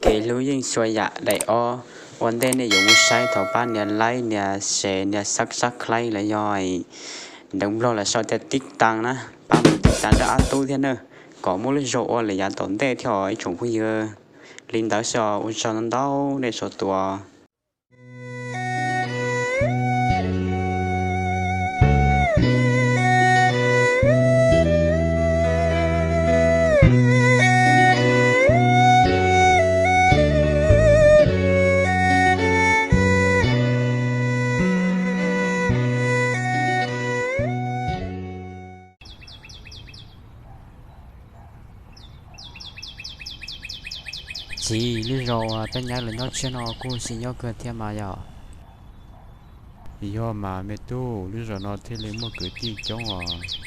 Kev hlub yeej txhua yam daim ob. Ua ntej nej yuav mus saib thov pab nias like, nias share, nias subscribe los yog ntev nplog los sau tias tib taag na, pab mus tib taag rau Ab Tub thiab na, kom muaj lub zog ua lawm yav tom ntej thiab os ib tsoom phooj ywg. Li ntawd xwb os, ua tsaug ntau ntau nej txhua tus. Txiv, lub zos peb nyob los nyob tshiab no kuj xis nyob kawg thiab mas yog. Yog mas me tub, lub zos no thiaj li muaj kwv tij coob os.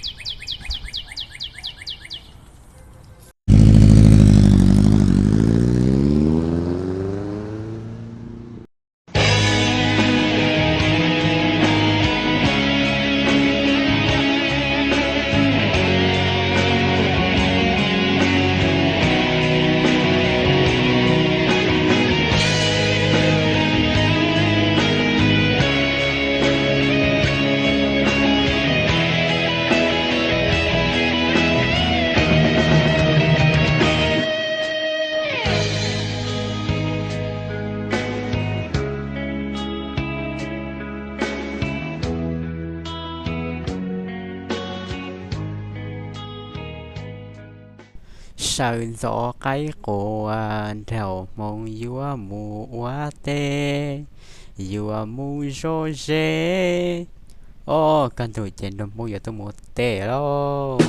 Sawv ntxov qaib qua, nraug hmoob yuav mus ua teb, yuav mus zov zeb. Os, kaj ntug ces nraug hmoob yuav tuaj mus ua teb lauj.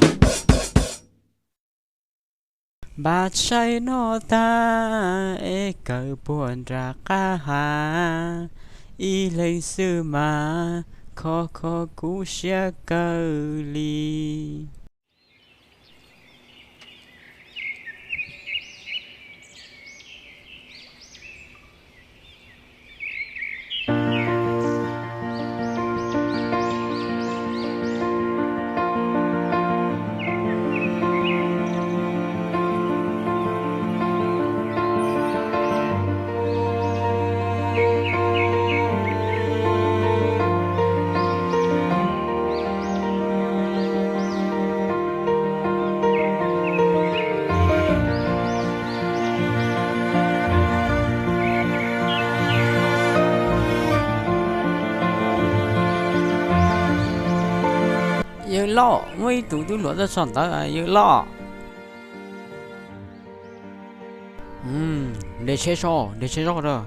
Npaj tshais noj tag es kaw puag nram qab hav, ib leeg xwb mas kho kho kuv siab kawg li. Yawg loj, muaj ib tug tub hluas tuaj txog ntawd, yawg loj. Nres tsheb zoj, nres tsheb zoj rau,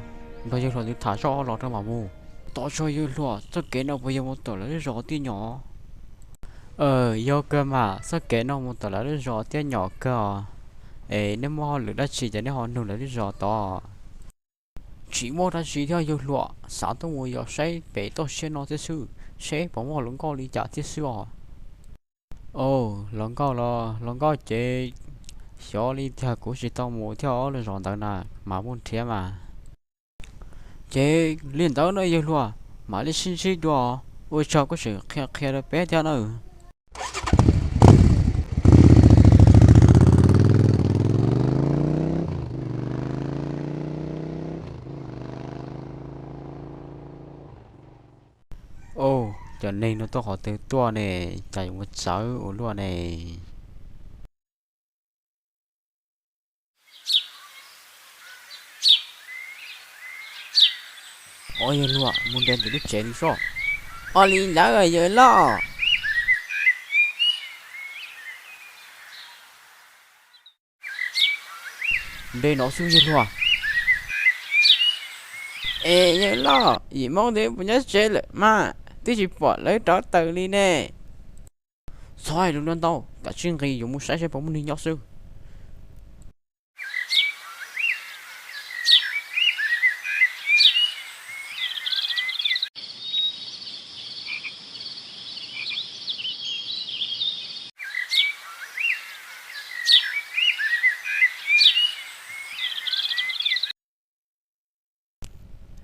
nrog yawg hluas ntawd tham zoj los rau mam mus. Tos tso yawg hluas, txoj kev no puas yog mus tom lawv lub zos tiaj nyom? Yog kawg mas, txoj kev no mus tom lawv lub zos tiaj nyom kawg os. Es nej muaj hauj lwm dab tsi ces nej ho nug lawv lub zos tod. Tsis muaj dab tsi thiab yawg hluas, xav tuaj mus yos saib pem toj siab no thiab xwb, seb puas muaj hluas nkauj li cas thiab xwb os. Os, hluas nkauj los hluas nkauj ces xyov li tiag, kuv tsis tau mus thiab os, lub zos ntawd na mas muaj nrhiav mas. Ces li ntawd no yawg hluas, mam li sib ntsib dua, ua tsaug koj tseem qhia qhia rau peb thiab na. Os, cov neeg no tuaj qhov twg tuaj ne, cas yuav muaj txawv ua luaj ne. Os yawg hluas, mus nres ntawm lub tsev no soj. Os li ntawd yawg loj. Nres no xwb yawg hluas. Es yawg loj, yim Hmoob ntawd puas nyob tsev lawm mas, twb tsis pom lawv rov tawm li ne. Txhob hais lus ntau, kav tsij nqis yuav mus saib seb puas muaj neeg nyob xwb.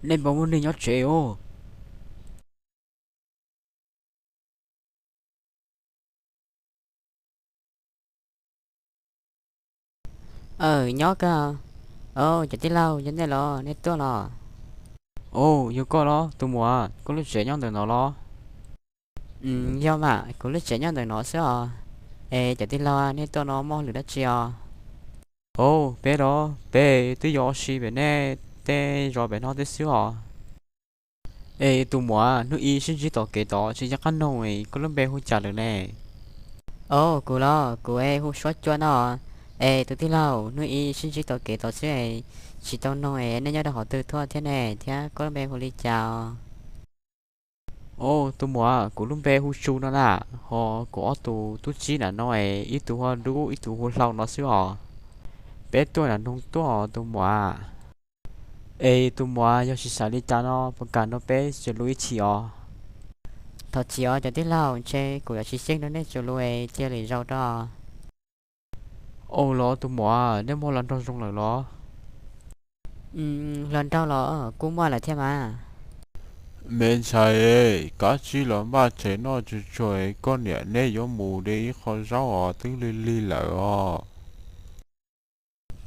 Nej puas muaj neeg nyob tsev os? Aw, nyob kawg. Au, cov tij laug, yog nej los, nej tuaj los? Au, yog koj los tus muam, koj lub tsev nyob ntawm no los? Yog mas, kuv lub tsev nyob ntawm no xwb os. Es cov tij laug, nej tuaj no muaj lwm dab tsi os? Au, peb los, peb twb yuav ua si pem nej tej zos pem no thiab xwb os. Es tus muam, hnub ib sib ntsib tom kev tod tsis nco qab noog koj lub npe hu cas lawm ne? Au, kuv los, kuv hu Suab Cua no. Es tus tij laug, hnub ib sib ntsib tom kev tod xwb, tsis tau noog es nej nyob rau qhov twg tuaj thiab ne, thiab koj lub npe hu li cas? Au, tus muam, kuv lub npe hu Tsu no na, ho kuv ob tus tub txib nram no es ib tug hu Dub ib tug hu Hlau no xwb os. Peb tuaj nram nroog tuaj os tus muam. Es tus muam, yog tsis xav li cas no puas kam nrog peb sib lus ib chim os? Thov txim os cov tij laug, ntshe kuv yuav tsis xyeej nrog nej sib lus es cia lwm zaus rau. Au los tus muam, nej muaj hluas nraug zoo lawm los? Hluas nraug los kuj muaj lawm thiab mas. Me ntxhais, kab tsib los npaj tsev noj tsuag tsuag, koj niam neb yuav mus de ib qho zaub os, twb lig lig lawm os.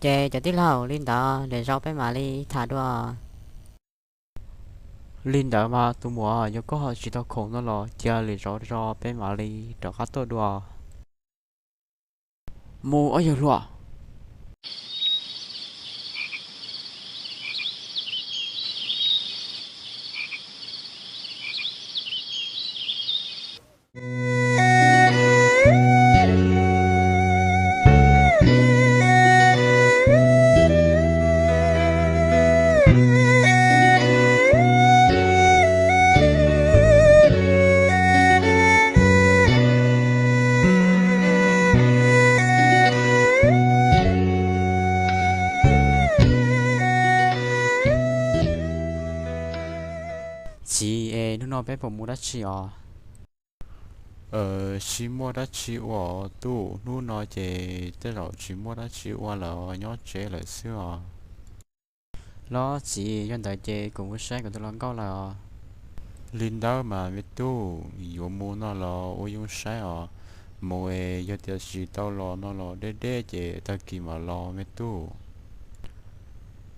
Ces cov tij laug, li ntawd lwm zaus peb mam li tham dua. Li ntawd mas tus muam, yog koj ho tsis tau khoom no los cia lwm zaus tso peb mam li rov qab tuaj dua. Mus ob yawg hluas. Txiv, es hnub no peb puas mus dab tsi os? Tsis muaj dab tsi ua os tub, hnub no ces tej zaum tsis muaj dab tsi ua lawm, nyob tsev lawm xwb os. Los txiv, yog ntawd ces kuv mus saib kuv tus hluas nkauj lawm os. Li ntawd mas me tub, yuav mus no los ua zoo saib os. Mus es yog tias tsis tau los no los deb deb ces tag kis mam los me tub.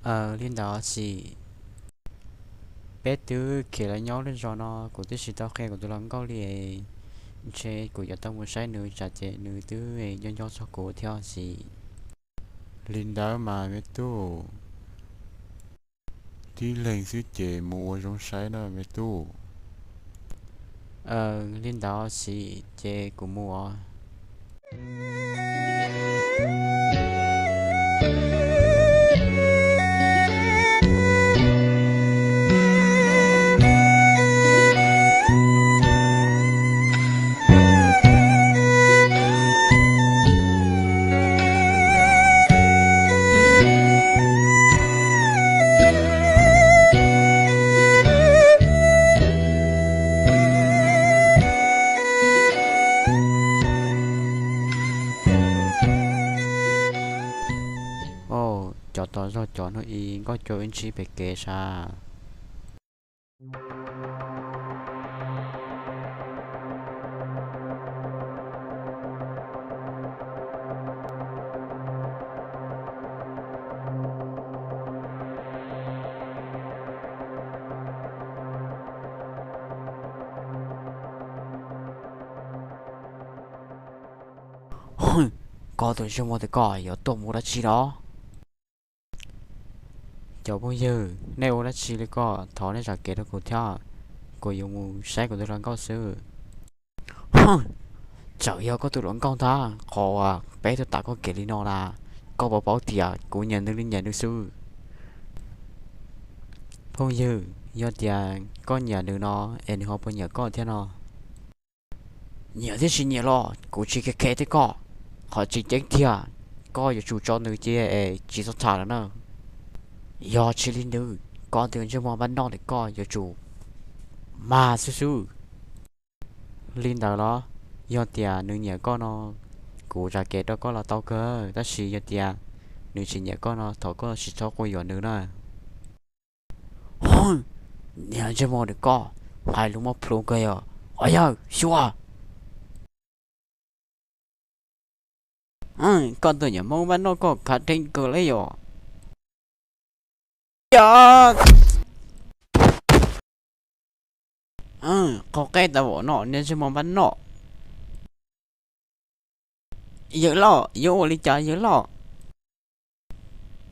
Aws, li ntawd xwb. Peb twb khiav los nyob lub zos no kuv twb tsis tau qhia kuv tus hluas nkauj li, ntshe kuv yuav tau mus saib nws tsam ces nws twb nco nco txog kuv thiab xwb. Li ntawd mas me tub, tib leeg xwb ces mus ua zoo saib na me tub. Aws, li ntawd xwb ces kuv mus os. Cov tod zog cov hnub i nkauj cua ib ntsib pem kev sav. Koj tus ntsej muag tias koj yuav tuaj mus dab tsi los? Cov phooj ywg, nej ua dab tsi li ko? Thov nej zam kev rau kuv thiab, kuv yuav mus saib kuv tus hluas nkauj xwb. Txawm yog koj tus hluas nkauj ntag, qhov uas peb tuaj tam koj kev li no las, koj puas paub tias kuv nyiam nws li nyiam nws xwb? Phooj ywg, yog tias koj nyiam nws no es nws ho puas nyiam koj thiab no? Nyiam thiab tsis nyiam los kuv tsis khe khe thiab koj, qhov tseem ceeb tiag koj yuav tsum tso nws cia es tsis txhob tham lawm na. Yog tsis li ntawd, koj tus ntsej muag npab noj ntawm koj yuav tsum mag xwb xwb. Li ntawd los, yog tias nws nyiam koj no, kuv zam kev rau koj los tau kawg, tab sis yog tias nws tsis nyiam koj no thov koj tsis txhob quaj yuam nws na. Niag ntsej muag ntawm koj, hais lus muaj plhu kawg yog. Os yawg, xyuas. Koj tus niam Hmoob npab noj koj khav theeb kawg li yom. Yog, qhov qeb tau vom no, niag ntsej muag npab no. Yawg loj, yuav ua li cas yawg loj?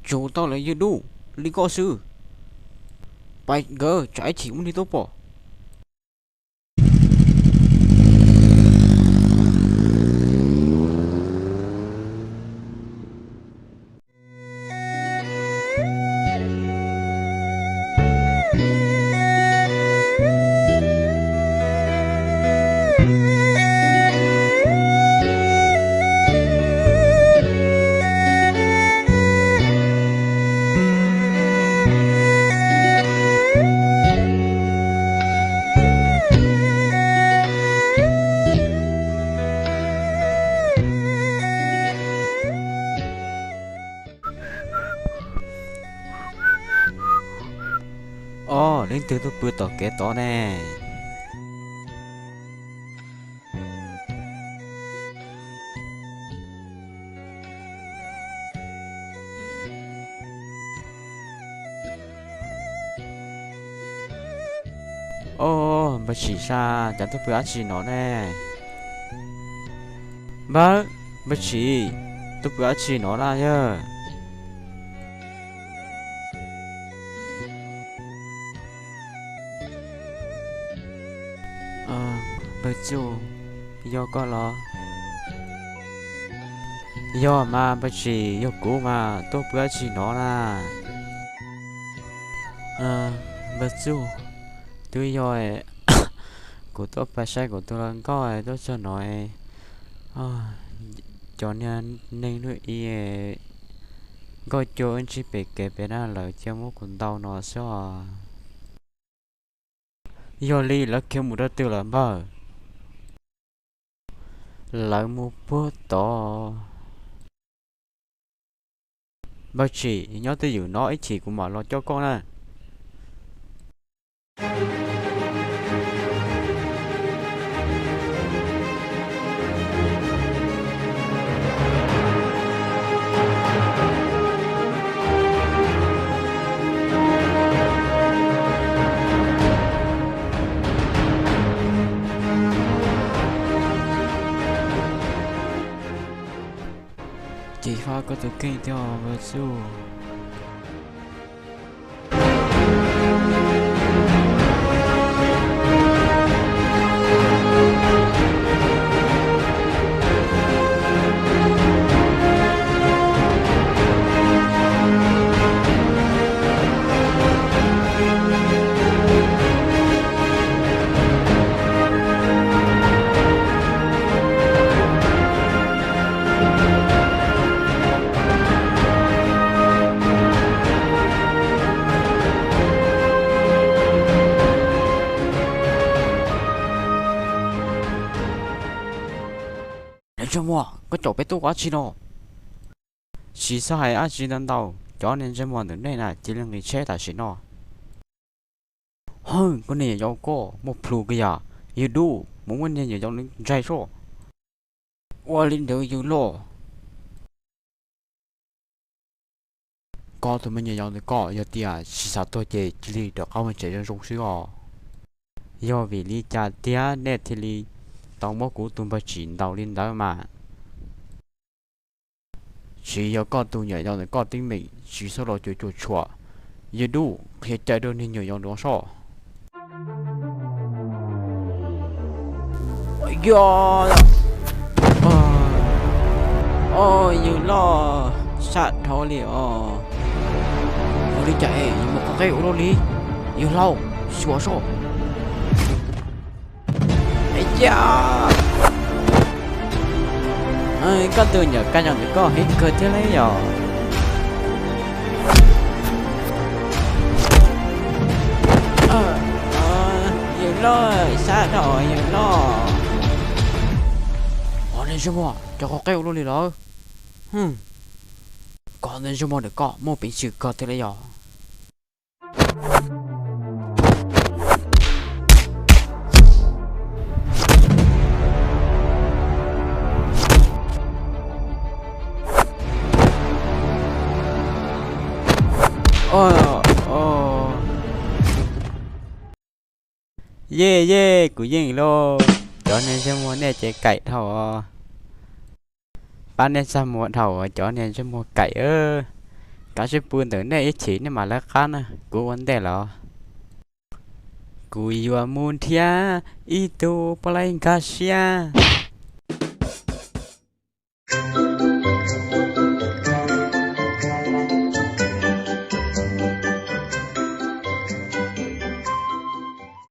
Tsuas tau lawm yawg dub, li koj xwb. Pais nkawd tsam ib chim muaj neeg tuaj pom. Ob, leej twg tuaj pw tom kev tod ne? Ob, npawg Tsim sab, cas tuaj pw dab tsi no ne? Npawg, npawg Tsim, tuaj pw dab tsi no na yawg? Npawg Txuj, yog koj los? Yog mas npawg Tsim, yog kuv mas, tuaj pw dab tsi no na? Npawg Txuj, twb yog kuv tuaj pab saib kuv tus hluas nkauj tuaj txog no, cov niag neeg lub i nkauj cuag wb ntsib pem kev pem na, lawv cia muab kuv ntaus no xwb os. Yog li lawv khiav mus rau twg lawm npawg? Lawv mus puag tod. Npawg Tsim, nyob twj ywm no ib chim kuv mam los coj koj na. Ces fab koj tus kheej thiab Npawg Txuj. Ntsej muag, koj caum peb tuaj ua dab tsi no? Tsis txhob hais dab tsi ntau ntau, cov niag ntsej muag ntawm nej na cia li nqis tsheb tam sim no. Hwj, koj niag nyuam yaus koj muaj plhus kiag yam, yawg dub, mus muab niag nyuam yaus ntsaig soj. Ua li ntawd yawg loj. Koj tus me nyuam yaus ntawm koj yog tias tsis xav tuag ces cia li rov qab mus tsev zoo zoo xwb os. Yog vim li cas tiag nej thiaj li tau muab kuv tus npawg Tsim ntaus li ntawd mas? Tsis yog koj tus nyuam yaus ntawm koj teeb meem, tsis txhob los cuam cuam tshuam. Yawg dub, qhia cai rau niag nyuam yaus no soj. Yog, o, yawg loj, sab dhau li os. Ua li cas es yuav mus qhov qeb ua luaj li? Yawg laus, xyuas soj. Koj tus nyuam kaj nyuam ntawm koj heev kawg thiab li yom. Yawg loj, sab dhau yawg loj. Os, niag ntsej muag, cov qhov qeb ua luaj li lawm. Koj niag ntsej muag ntawm koj muaj peev xwm kawg thiab li yom. Yej yej, kuv yeej lauj. Cov niag ntsej muag nej ces kaim dhau. Pab nej txaj muag dhau, cov niag ntsej muag kaim. Kav tsij pw ntawm nej ib chim nej mam lawv qab na, kuv ua ntej los. Kuv yuav mus nrhiav ib tug poj laib nkag siab.